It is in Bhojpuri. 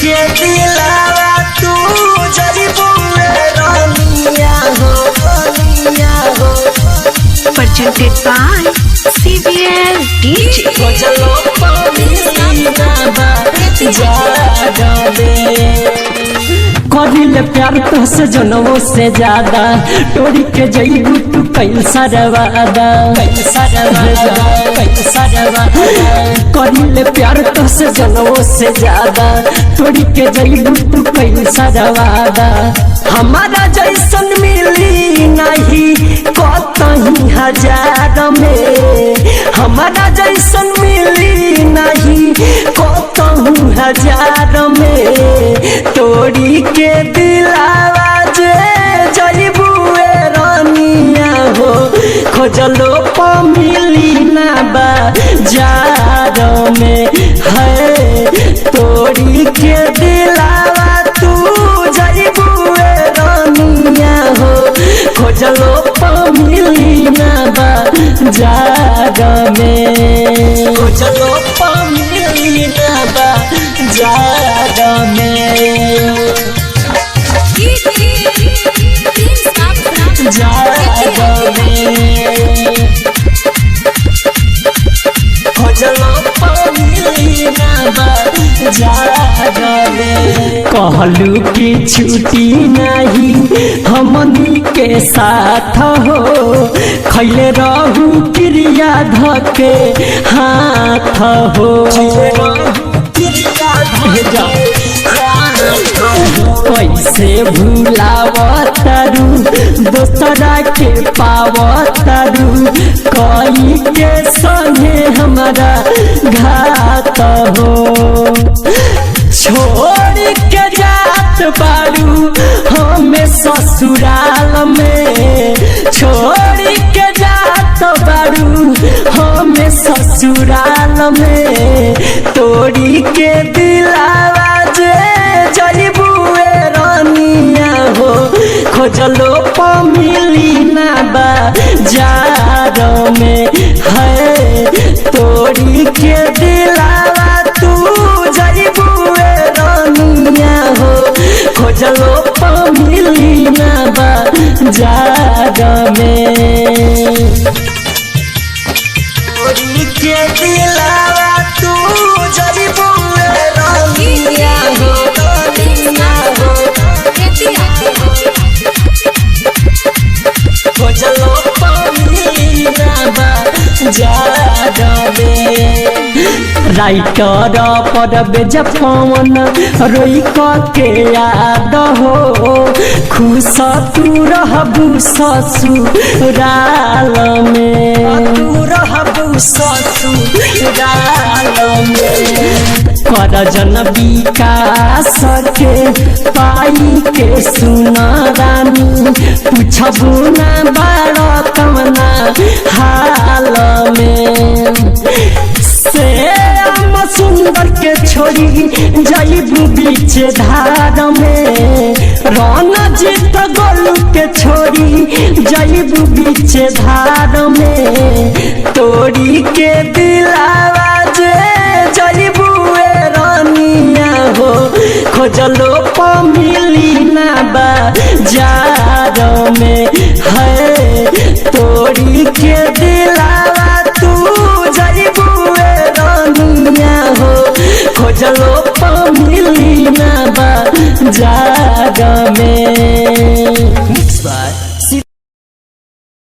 के दिलावा तू जरीबू रानिया हो, रानिया हो। Presented by CBL DJ. खोजलो पानी ना जादे। करिल प्यार तो से जनवो से ज्यादा, टोरी के जईबू तू कैल सरवादा, कैल सरवादा, कैल सरवादा। करिल प्यार तो से जनवो से ज्यादा, टोरी के जईबू तू कैल सरवादा। हमारा जैसन मिली नहीं कतही हजार में, हमारा जैसन मिली नहीं कतहू हजार में। तोरी के दिलावा जे जईबुए रानिया हो, खोजलो पमिली ना बाजार में है। तोरी के दिलावा तू जईबुए रानिया हो, खोजलो पमिली ना बाजार में। खोजलो पानी ना बाजार में, जार में। खोजलो पानी ना बाजार में। कहलू की छुट्टी नहीं हमनी के साथ हो, खैले रहू क्रिया धके हाथ हो। कैसे भूलावतारू दोसरा के पावतारू, कई के संगे हमारा घात हो। छोड़ के जात बारू हमें ससुराल में, छोड़ के जात बारू हमें ससुराल में। तोरी के दिलावा जे जईबुए रानिया हो, खोजलो पमिली ना बाजार में है। तोरी के दिलावा तू जईबुए रानिया हो, खोजलो पमिली ना बाजार में। तोरी के दिलावा तू जईबुए रानिया हो, रानिया हो। खोजलो पानी ना बाजार में। राइटर पर बेजपवन रोई के याद हो, खुश तू रहबू ससुराल में, तू रहबू ससुराल में। कर जन विकास के पाई के सुन रानी, पूछबू ना बार कमना हाल में। से आम सुंदर के छोड़ी जईबू बीच धार में, रणजीत गोलू के छोड़ी जईबू बीच धार में। तोरी के दिलावा जे जईबुए रानिया हो, खोजलो पमिली ना बाजार में है। तोरी के दिलावा तू जईबुए रानिया हो, खोजलो पमिली ना बाजार